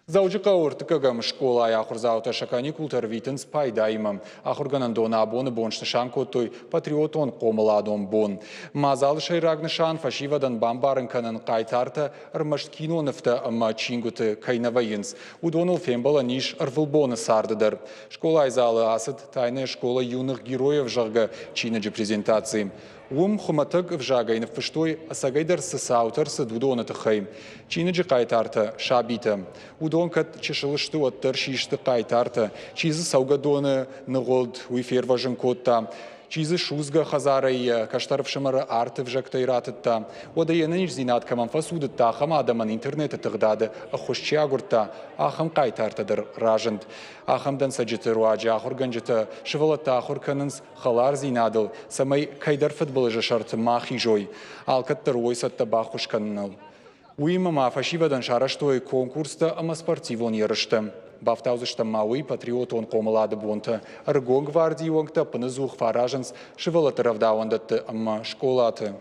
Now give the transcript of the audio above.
Дзӕуджыхъӕуы ӕртыккӕгӕм скъолайы ахуырдзаутӕ сӕ каникултӕ ӕрвитынц пайдаимӕ. Ахуыргӕнӕндоны абоны бон снысан кодтой патриотон хъомыладон бон. Мадзалы сӕйраг нысан фӕсивӕдӕн бамбарын кӕнын хъайтартӕ ӕрмӕст кинонывтӕ ӕмӕ чингуыты кӕй нӕ вӕййынц, уыдоныл фембӕлӕн ис ӕрвылбоны царды дӕр. Скъолайы залы ацыд Тайная школа юных героев, зӕгъгӕ, чиныджы презентаци. Уым хуымӕтӕг ӕвзагӕй ныффыстой, ӕцӕгӕйдӕр цы цаутӕ рцыд, уыдоны тыххӕй. Чиныджы хъайтартӕ – сабитӕ. Уыдон кӕд чысыл сты, уӕддӕр систы хъайтартӕ. Чи дзы цӕугӕдоны ныгъуылд, уый фервӕзын кодта. Чи дзы судзгӕ хӕдзарӕй йӕ кӕстӕр ӕфсымӕры арты ӕвзӕгтӕй ратыдта. Уӕдӕ йе нӕниздзинад кӕмӕн фӕцудыдта, ахӕм адӕмӕн интернеты тыгъдады ӕххуыс чи агуырдта, ахӕм хъайтартӕ дӕр разынд. Ахӕм дӕнцӕджыты руаджы ахуыргӕнджытӕ сывӕллӕттӕ ахуыр кӕнынц хӕлардзинадыл, цӕмӕй кӕйдӕр фыдбылызы сӕрты ма хизой, алкӕддӕр уой цӕттӕ баххуыс кӕныныл. Уыимӕ ма фӕсивӕдӕн сарӕзтой конкурстӕ ӕмӕ спортивон ерыстӕ. Бафтаудзыстӕм ма уый патриотон хъомылады бонтӕ. Ӕрыгон гвардийы уӕнгтӕ ӕппыныдзух фӕаразынц сывӕллӕтты рӕвдауӕндӕтты ӕмӕ скъолаты.